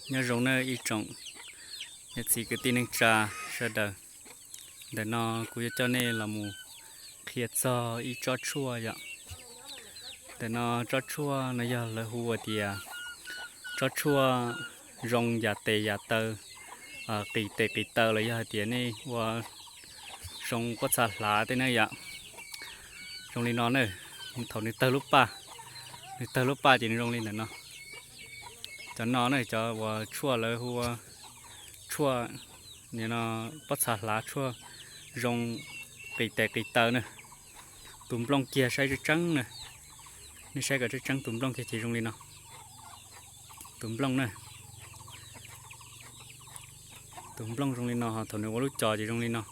Nyob zoo nawb ib tsoom niam txiv kwv tij neej tsa sawv daws. Ntawm no kuv yuav coj nej los mus qhia txog ib tsob tshuaj yom. Ntawm no tsob tshuaj no yog lawv hu ua tias tsob tshuaj zoo yam tes yam taw, qis tes qis taw los yog hais tias nej ua zoo pob txha hlav tej na yom. Zoo li no na, thaum nws tawg lub paj, nws tawg lub paj ces nws zoo li ntawm no. Cov no na cov uas tshuaj lawv hu ua tshuaj, nim no pob txha hlav tshuaj zoo qis tes qis taw na. Tus nplooj kiag saib tseeb tseeb na, nej saib kom tseeb tseeb tus nplooj kiag ces zoo li no. Tus nplooj na, tus nplooj zoo li no, thaum nws ua lub cos ces zoo li no.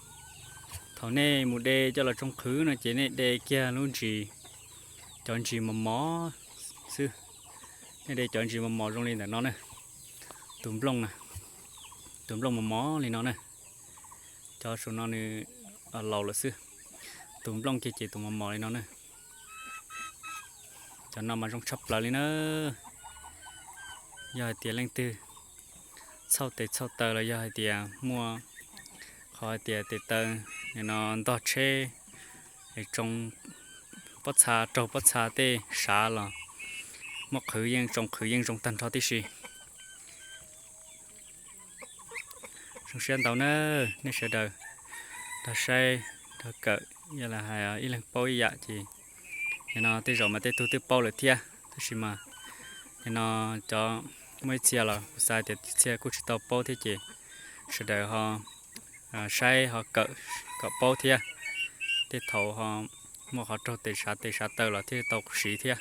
Thaum nej mus de coj los tsoo qhwv no ces nej de kiag lub ntsis, cov ntsis mos mos xwb. Nej de cov ntsis mos mos zoo li ntawm no na. Tus nplooj na, tus nplooj mos mos li no na. Cov saum no nws laus lawm xwb. Tus nplooj kiag ces tus mos mos li no na. Cov no mas zoo tshaj plaws li na. Yog hais tias leej twg txhauj tes txhauj taw los yog hais tias muaj qhov hais tias tes taw nim no ntog tsheb, es tsoo pob txha, raug pob txha tej sav los muab qhwv yeej tsoo qhwv yeej zoo tag nrho tib si. Zoo siab ntau na nej sawv daws nrog saib nrog kawm, yog li hais ib leeg paub ib yam ces nim no tej zaum mas tej tug twb paub lawm thiab, tab sis mas nim no cov muaj ib txhia los kuv xav tias ib txhia kuj tsis tau paub thiab ces sawv daws ho saib ho kawm kom paub thiab. Tej thaum ho muaj qhov raug tes sav tes sav taw los thiaj tau siv thiab.